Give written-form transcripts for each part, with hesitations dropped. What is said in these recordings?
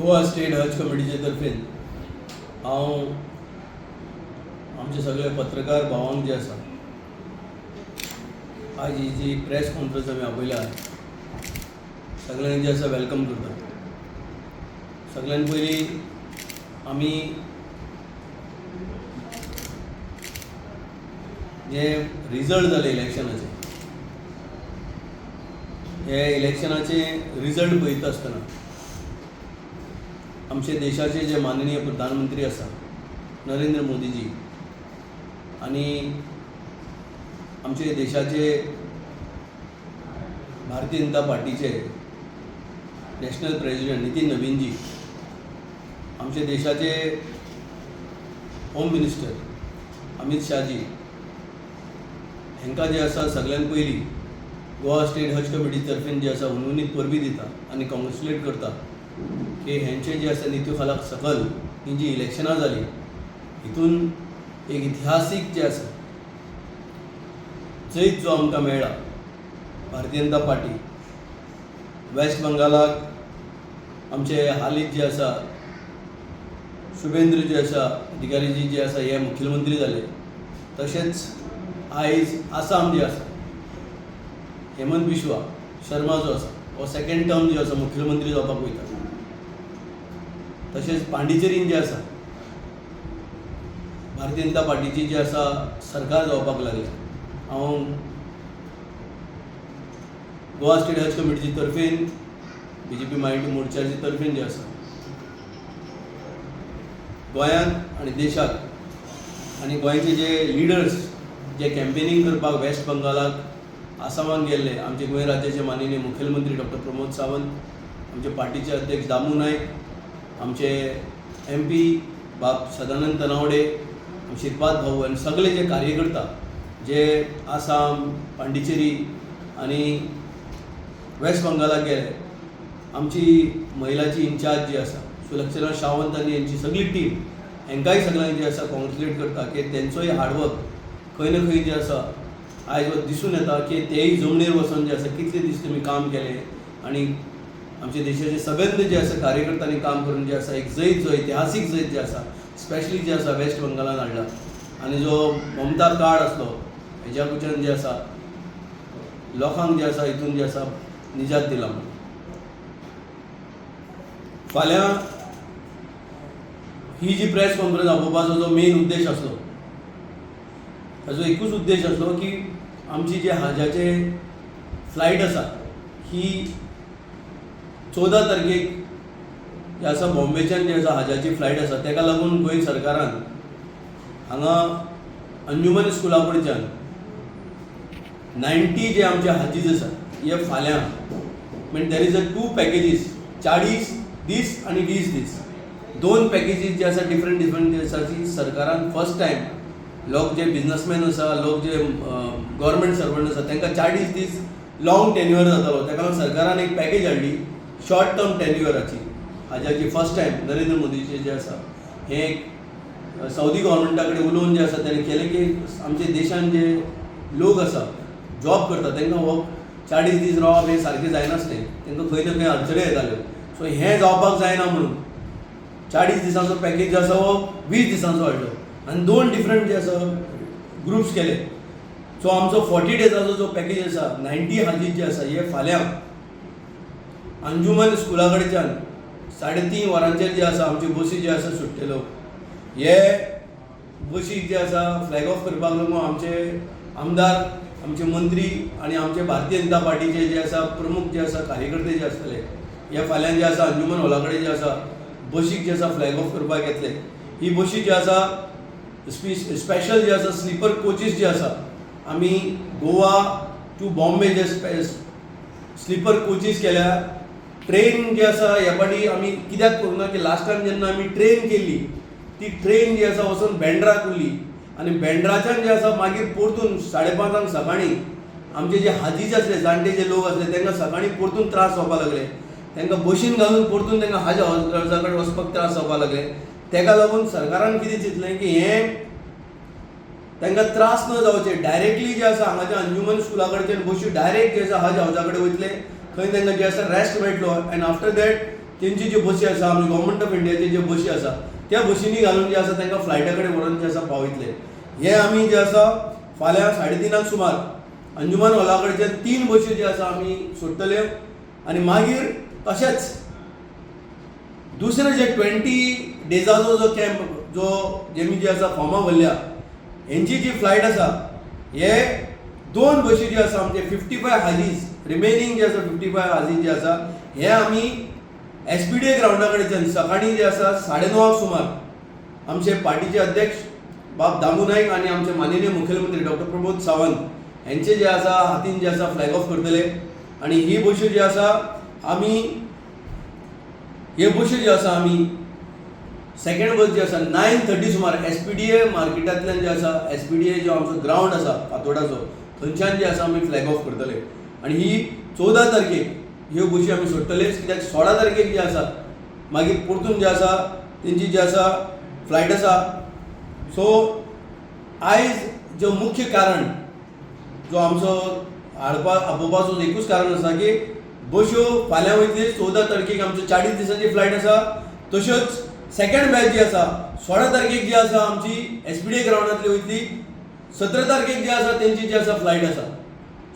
Goa state हज कमिटीचे तर्फेन हांव आमचे सगळे पत्रकार भावांक जे आसा, आयज ही जी प्रेस कॉन्फरन्स आमी आपयल्या, सगळ्यांक जे आसा welcome करता. सगळ्यान पयलीं आमी जे रिजल्ट जाले इलेक्शनाचे, हे इलेक्शनाचे रिजल्ट पळयता आसतना आमचे देशाचे जे माननीय प्रधानमंत्री आसा नरेंद्र मोदीजी आनी आमचे देशाचे भारतीय जनता पार्टीचे नॅशनल प्रेजिडंट नितीन नवीनजी, आमचे देशाचे होम मिनिस्टर अमित शाहजी हांकां जे आसा सगळ्यान पयलीं गोवा स्टेट हज कमिटी तर्फेन जे आसा हुनहुनीत परबीं दिता आनी कॉंग्रेच्युलेट करता की हेंचे जे आसा नितू खालाक सकल ही जी इलेक्शनां जालीं, हितून एक इतिहासीक जे आसा जैत जो आमकां मेळ्ळा भारतीय जनता पार्टी वेस्ट बंगालाक आमचे हालींच जे आसा शुभेंद्र जे आसा अधिकारीजी जे आसा हे मुख्यमंत्री जाले. तशेंच आयज आसाम जे आसा हेमंत बिश्वा शर्मा जो आसा हो सेकेंड टर्म जे आसा मुख्यमंत्री जावपाक वयता. तशेंच पांडिचेरीन जे आसा भारतीय जनता पार्टीची जी आसा सरकार जावपाक लागलें. हांव गोवा स्टेट हज कमिटीचे तर्फेन, बीजेपी मायनॉरिटी मोर्चाचे तर्फेन जे आसा गोंयांत आनी देशाक आनी गोंयचे जे लिडर्स जे कॅम्पेनींग करपाक वेस्ट बंगालाक आसामाक गेल्ले, आमचे गोंय राज्याचे माननीय मुखेलमंत्री डॉक्टर प्रमोद सावंत, आमचे पार्टीचे अध्यक्ष दामू नायक, आमचे एमपी बाब सदानंद तनावडे, शिरपाद भाऊ आनी सगळे जे कार्यकर्ता जे आसाम, पांडिचेरी आनी वेस्ट बंगालाक गेले, आमची महिलाची इन्चार्ज जी आसा सुलक्षणा सावंत आनी हेंची सगळी टीम, हेंकांय सगळ्यांक जे आसा कॉंग्रेच्युलेट करता की तेंचोय हार्डवर्क खंय ना खंय जे आसा आयज दिसून येता की तेय जमनीर वचोन जे आसा कितले दीस तुमी काम केलें आनी आमच्या देशाचे सबंद जे आसा कार्यकर्त्यांनी काम करून जे आसा एक जैत जो इतिहासीक जैत जे आसा स्पेशली जे आसा वेस्ट बंगालान हाडला आनी जो ममता कार्ड आसलो हेज्या कडच्यान जे आसा लोकांक जे आसा हितून जे आसा निजात दिला. म्हणून फाल्यां ही जी प्रेस कॉन्फरन्स आपोवपाचो जो मेन उद्देश आसलो ताजो एकूच उद्देश आसलो की आमची जे हाजाचे फ्लायट आसा ही 14 तारखेक जे आसा बॉम्बेच्यान जे आसा हाजाची फ्लायट आसा, ताका लागून गोंय सरकारान हांगा अंजुमन स्कुला कडच्यान 90 जे आमचे हाजीज आसा हे फाल्यां, mean there is a 2 packages, 40 दीस आनी 20 दीस, 2 पॅकेजीस जे आसा डिफरंट डिफरंट जे आसा ती सरकारान फर्स्ट टायम लोक जे बिजनसमॅन आसा, लोक जे गव्हर्मेंट सर्वंट आसा तांकां 40 दीस लॉंग टेन्युअर जातालो, ताका लागून सरकारान एक पॅकेज हाडली शॉर्ट टर्म टेन्युअराची हाजाची. फर्स्ट टायम नरेंद्र मोदीचे जे आसा हें एक सौदी गव्हर्मेंटा कडेन उलोवन जे आसा तेणें केलें की आमच्या देशान जे लोक आसा जॉब करता तांकां हो 40 दीस रावप हें सारकें जायनासलें, तांकां खंय ना खंय अडचणी येताल्यो. सो हें जावपाक जायना म्हणून 40 दिसांचो पॅकेज जो आसा हो 20 दिसांचो हाडलो आनी 2 डिफरंट जे आसा ग्रुप्स केले. सो आमचो 40 डेजाचो जो पॅकेज आसा 90 हाजीज जे आसा हे फाल्यां अंजुमन स्कुला कडच्यान 3:30 वरांचेर जे आसा आमच्यो बसी जे आसा सुट्टल्यो. हे बशीक जे आसा फ्लॅग ऑफ करपाक लागून आमचे आमदार, आमचे मंत्री आनी आमचे भारतीय जनता पार्टीचे जे आसा प्रमुख जे आसा कार्यकर्ते जे आसतले हे फाल्यां जे आसा अंजुमन हॉला कडेन जे आसा बशीक जे आसा फ्लॅग ऑफ करपाक येतले. ही बशी जी आसा स्पेशल जे आसा स्लिपर कोचीस जे आसा आमी गोवा टू बॉम्बे जे स्लिपर कोचीस केल्या. ट्रेन जे आसा ह्या फाटी आमी कित्याक करूं ना की लास्ट टायम जेन्ना आमी ट्रेन केल्ली ती ट्रेन जी आसा वचून बँड्राक उरली आनी बँड्राच्यान जे आसा मागीर परतून 5:30 सकाळीं आमचे जे हाजीज आसले जाणटे जे लोक आसले तांकां सकाळीं परतून त्रास जावपाक लागले, तांकां बशीन घालून परतून तांकां हाज हावजा कडेन वचपाक त्रास जावपाक लागले. ताका लागून सरकारान कितें चिंतलें की हें तांकां त्रास न जावचे डायरेक्टली जे आसा हांगाच्या अंजुमन स्कुला कडच्यान बशी डायरेक्ट जे आसा हज हावजा कडेन वयतले, थंय तांकां जे आसा रेस्ट मेळटलो एंड आफ्टर that तेंची ज्यो बसी आसा, आमचे गव्हर्मेंट ऑफ इंडियाचे ज्यो बशी आसा त्या बशींनी घालून जे आसा तांकां फ्लायटा कडेन व्हरोन जे आसा पावयतले. हे आमी जे आसा फाल्यां 3:30 सुमार अंजुमन हॉला कडच्यान 3 बशी ज्यो आसा आमी सोडटले. आनी मागीर तशेंच दुसरे जे 20 डेजाचो जो कॅम्प जो जेमी जे आसा फॉर्मां भरल्या हेंची जी फ्लायट आसा हे 2 बशी ज्यो आसा आमचे 55 हाजीज रिमेनींग जे आसा 55 हाजीज जे आसा हे आमी SPDA ग्रावंडा कडच्यान सकाळीं जे आसा 9:30 सुमार आमचे पार्टीचे अध्यक्ष बाब दामू नायक आनी आमचे माननीय मुखेलमंत्री डॉक्टर प्रमोद सावंत हेंचे जे आसा हातीन जे आसा फ्लॅग ऑफ करतले. आनी ही बशी जी आसा आमी हे बशी जे आसा आमी सेकंड बस जी आसा 9:30 सुमार SPDA मार्केटांतल्यान जे आसा SPDA जो आमचो ग्रावंड आसा फातोडाचो थंयच्यान जे आसा आमी फ्लॅग ऑफ करतले. आनी ही 14 तारखेक ह्यो बशी आमी सोडटले, कित्याक 16 तारखेक जे आसा मागीर परतून जे आसा तेंची जी आसा फ्लायट आसा. सो आयज जो मुख्य कारण जो आमचो हाडपा आपोवपाचो एकूच कारण आसा की बश्यो फाल्यां वयतली, 14 तारखेक आमची 40 दिसांची फ्लायट आसा. तश्योच सेकंड बॅच जी आसा 16 तारखेक जी आसा आमची SPDA ग्रावंडांतली वयतली, 17 तारखेक जी आसा तेंची जी आसा फ्लायट आसा.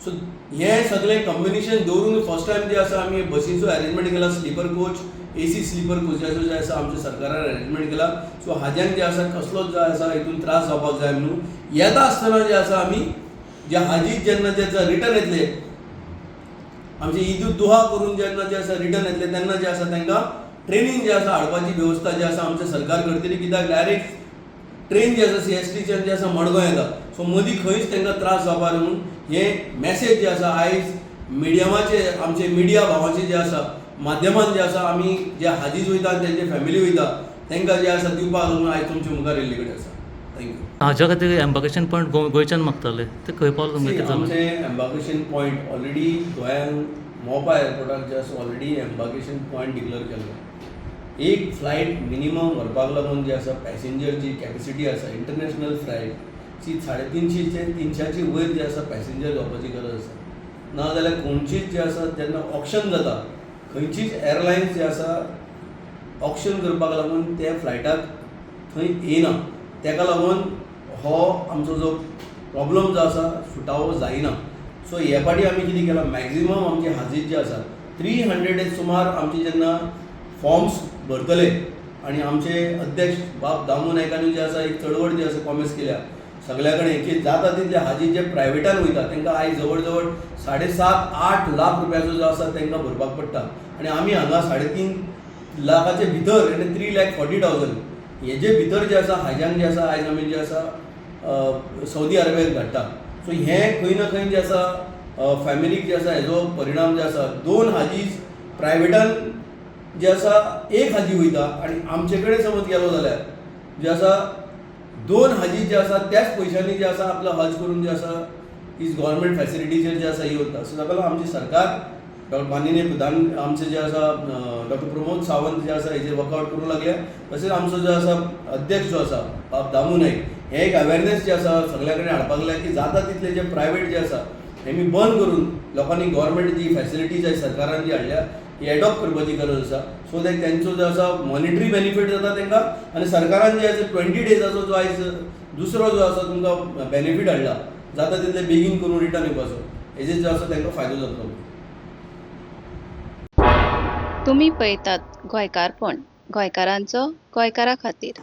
सो हें सगळें कॉम्बिनेशन दवरून फर्स्ट टायम जे आसा आमी बसींचो अरेंजमेंट केला, स्लिपर कोच, AC sleeper कोचाचो जे आसा आमच्या सरकारान अरेंजमेंट केला. सो हाज्यान जे आसा कसलोच जो आसा हितून त्रास जावपाक जाय म्हणून येता आसतना जे आसा आमी जे हाजीर जेन्ना जे रिटर्न येतले आमचे ईद उद दुहा करून जेन्ना जे आसा रिटर्न येतले तेन्ना जे आसा तांकां ट्रेनीन जे आसा हाडपाची वेवस्था जी आसा आमचें सरकार करतली, कित्याक डायरेक्ट ट्रेन जी आसा CSTच्यान जे आसा मडगांव येता. सो मदीं खंयच तांकां त्रास जावपा म्हणून हे मॅसेज जे आसा आयज मिडियमाचे आमचे मिडिया भावाचे जे आसा माध्यमान जे आसा आमी जे हाजीज वयता आनी तेंचे फॅमिली वयता तांकां जे आसा दिवपाक लागून आयज तुमचे मुखार येयल्ले कडेन आसा. Thank you. हाज्या खातीर एम्बार्केशन पॉयंट गोंयच्यान मागताले, ते खंय पावले तुमगें कितें जालें? आमचें एम्बार्केशन पॉयंट ऑलरेडी गोंयान मोपा एअरपोर्टाक जे आसा ऑलरेडी एम्बार्केशन पॉयंट डिक्लेअर केल्लो. एक फ्लायट मिनिमम व्हरपाक लागून जे आसा पॅसेंजर जी कॅपेसिटी आसा इंटरनॅशनल फ्लायट ती 350 ते 300 वयर जे आसा पॅसेंजर घेवपाची गरज आसा. ना जाल्यार खंयचीच जे आसा जेन्ना ऑक्शन जाता खंयचीच एअरलायन्स जे आसा ऑक्शन करपाक लागून त्या फ्लायटाक थंय येयना, तेका लागून हो आमचो जो प्रॉब्लम जो आसा सुटावो जायना. सो हे फाटी आमी कितें केलां, मॅक्झिमम आमचे हाजीर जे आसा 300 सुमार आमचे जेन्ना फॉर्म्स भरतले आनी आमचे अध्यक्ष बाब दामू नायकानी जे आसा एक चळवळ जी आसा कॉमेस केल्या सगल्या कडेन की जाता तितले हाजीर जे प्रायवेटान वयता तांकां आयज जवळ जवळ 7.5-8 लाख रुपयाचो जो आसा तांकां भरपाक पडटा आनी आमी हांगा 3.5 लाखाचे भितर आनी 3,40,000 हेजे भितर जे आसा हाज्यान जे आसा आयज आमी जे आसा सौदी अरेबियाक धाडटा. सो हें खंय ना खंय जे आसा फॅमिलीक जे आसा हेजो परिणाम जे आसा 2 हाजीज प्रायवेटान जे आसा 1 हाजी वयता आनी आमचे कडेन समज गेलो जाल्यार जे आसा 2 हाजी जे आसा त्याच पयशांनी जे आसा आपलो हज करून जे आसा is government फॅसिलिटीचेर जे आसा ही वता. सो ताका लागून आमची सरकार डॉक्टर माननीय प्रधान आमचे जे आसा डॉक्टर प्रमोद सावंत जे आसा हेजेर वर्कआवट करूंक लागल्या. तशेंच आमचो जो आसा अध्यक्ष जो आसा बाब दामू नायक हे एक अवेरनेस जे आसा सगल्या कडेन हाडपाक लागल्या की जाता तितले जे प्रायवेट जे आसा हे मी बंद करून लोकांनी गव्हर्मेंट जी फॅसिलिटीज आयज सरकारान जी हाडल्या ही एडॉप्ट करपाची गरज आसा. सो that तेंचो जो आसा मॉनिटरी बेनिफीट जाता तांकां आनी सरकारान जे आसा 20 डेजाचो जो आयज दुसरो जो आसा तुमकां बेनिफीट हाडला जाता तितले बेगीन करून रिटर्न येवपाचो हेजेर जो आसा तांकां फायदो जातलो. तुमी पळयतात गोंयकारपण, गोंयकारांचो गोंयकारा खातीर.